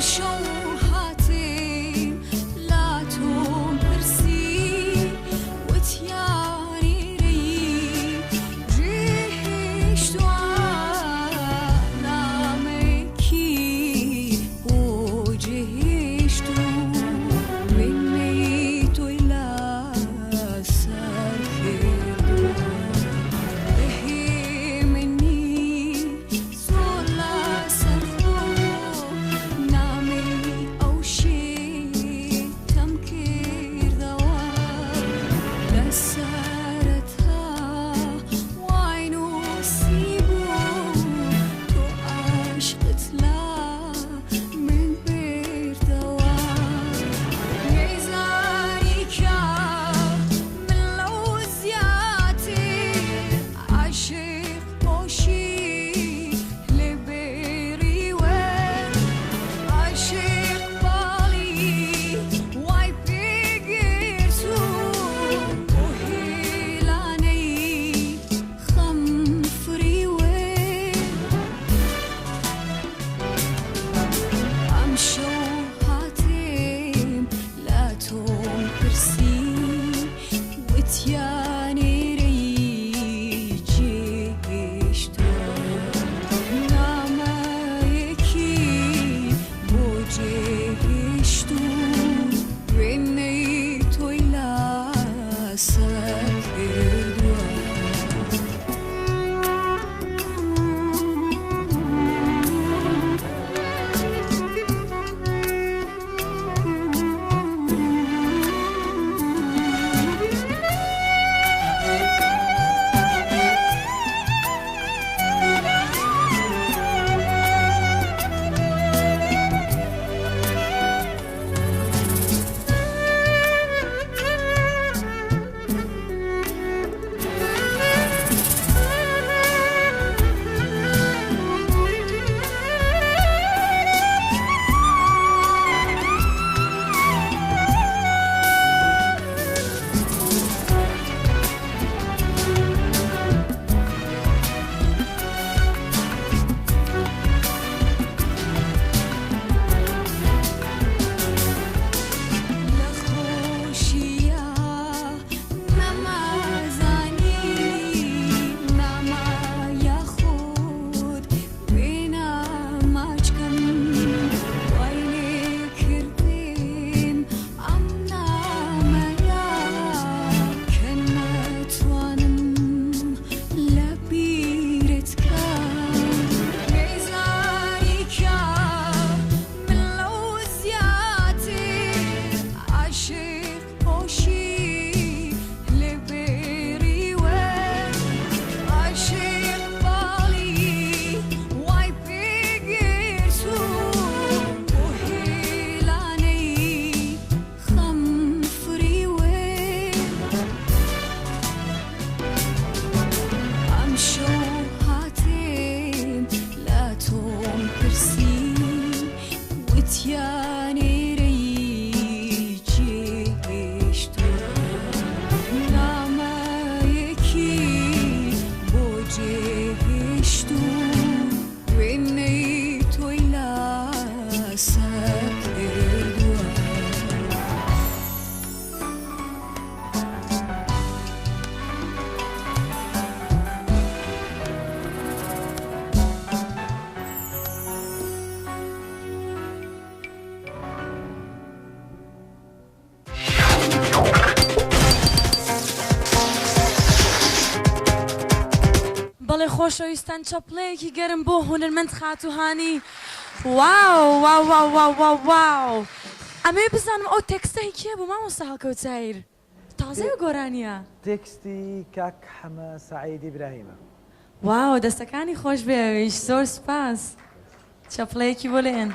ئەمشەو هاتیم لاتۆم پرسی وتیانی رێی جێهێشتووە نامەیەکی بۆ جێهێشتوو وێنەی تۆی لەسەر کردووە بەهێمنی زۆر لەسەر خۆ نامەی ئەو شێتەم کردەوە لە سەرەتا وای نووسیبوو تۆ عەشقت لە من بردەوە نەیزانی کە من لەو زیاتر عاشق باشی لێ بێریوە عاشق باڵی وای پێگرتوو بۆ هێلانەی خەم فریوێ ئەمشەو هاتیم لە تۆم پرسی وتیانی رێی جێهێشتووە نامەیەکی بۆ جێهێشتوو وێنەی تۆی لەسەر کردووە. لە خۆشییا نەمازانی ناما یاخود وێنە ماچکەم وای لێ کردم ئەم نامەیە کە نەتوانم لە بیرت کەم نەیزانی کە من لەو زیاتر عاشق باشی لێ بێریوە عاشق باڵی وای پێگرتوو بۆ هێلانەی خەم فریوێ ئەمشەو هاتیم لە تۆم پرسی وتیانی رێی جێهێشتووە نامەیەکی بۆ جێهێشتوو وێنەی تۆی لەسەر کردووە. بەڵێ خۆشەویستان چەپڵەیەکی گەرم بۆ هونەرمەند خاتوو هانی واو واو واو واو واو واو ئەمەوێ بزانم ئەو تێکستە هی کێ بوو مامۆستا هەڵکەوت زاهیر تازەیە ئەو گۆرانیە. تێکستی کاک حەمە سەعید ئیبراهیمە. واو دەستەکانی خۆش بێ ئەویش زۆر سوپاس چەپڵەیەکی بۆ لێن.